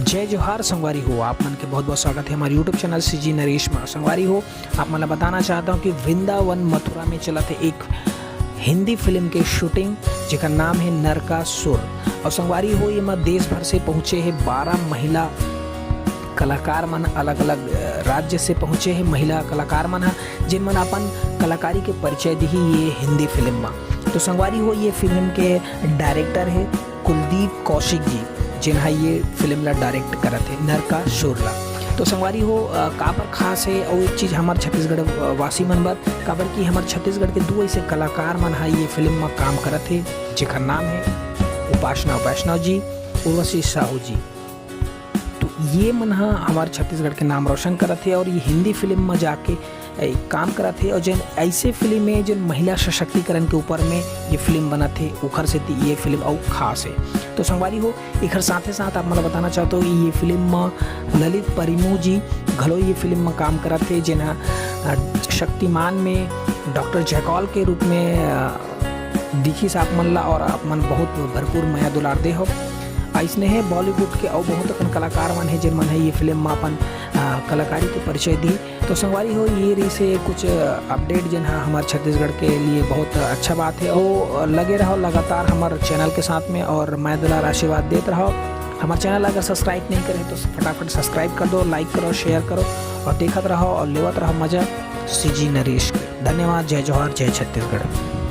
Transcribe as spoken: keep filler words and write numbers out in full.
जय जोहार संगवारी हो, आप मन के बहुत बहुत स्वागत है हमारे YouTube चैनल सीजी नरेश में। संगवारी हो, आप मन ला बताना चाहता हूँ कि वृंदावन मथुरा में चलत है एक हिंदी फिल्म के शूटिंग, जेकर नाम है नरकासुर। और संगवारी हो, ये में देश भर से पहुँचे है बारह महिला कलाकार मन, अलग अलग राज्य से पहुँचे है महिला कलाकार मन ह, जिन मन अपन कलाकारी के परिचय दिही ये हिंदी फिल्म में। तो संगवारी हो, ये फिल्म के डायरेक्टर है कुलदीप कौशिक जी, जिन ह ये फिल्म ला डायरेक्ट करत है नरकासुर ला। तो संगवारी हो, अ, काबर खास है, और एक चीज हमर छत्तीसगढ़, अ, वासी मन बर, काबर कि हमर छत्तीसगढ़ के दू ऐसे कलाकार मन ह ये फिल्म में काम करत है, जेकर नाम है उपासना वैष्णव जी, उर्वशी साहू जी। तो ये मन ह हमर छत्तीसगढ़ के नाम रोशन करत है और ये हिंदी फिल्म में जाके ए, काम करत है और जन ऐसे फिल्म है, जन महिला सशक्तिकरण के ऊपर में ये फिल्म बनत है, उखर सेती ये फिल्म अउ खास है। तो संगवारी हो, एखर साथे साथ आप मन ला बताना चाहत हूँ, ये फिल्म में ललित परिमू जी घलो ये फिल्म में काम करत है, जेन ह, अ, शक्तिमान में डॉक्टर जयकौल के रूप में, अ, दिखिस आप मन ला और आप मन बहुत भरपूर मया दुलार दे हो। अइसने है बॉलीवुड के अउ बहुत अकन कलाकार मन है, जिन मन है ये फिल्म में अपन, अ, कलाकारी के परिचय दी। तो संगवारी हो, ये रहिस हे कुछ अपडेट, जेन ह हमर छत्तीसगढ़ के लिए बहुत अच्छा बात है। और लगे रहो लगातार हमर चैनल के साथ में और मया दुलार आशीर्वाद देत रहो। हमर चैनल अगर सब्सक्राइब नहीं करे तो फटाफट सब्सक्राइब कर दो, लाइक करो, शेयर करो और देखत रहो और लेवत रहो मजा सीजी नरेश के। धन्यवाद, जय जोहार, जय छत्तीसगढ़।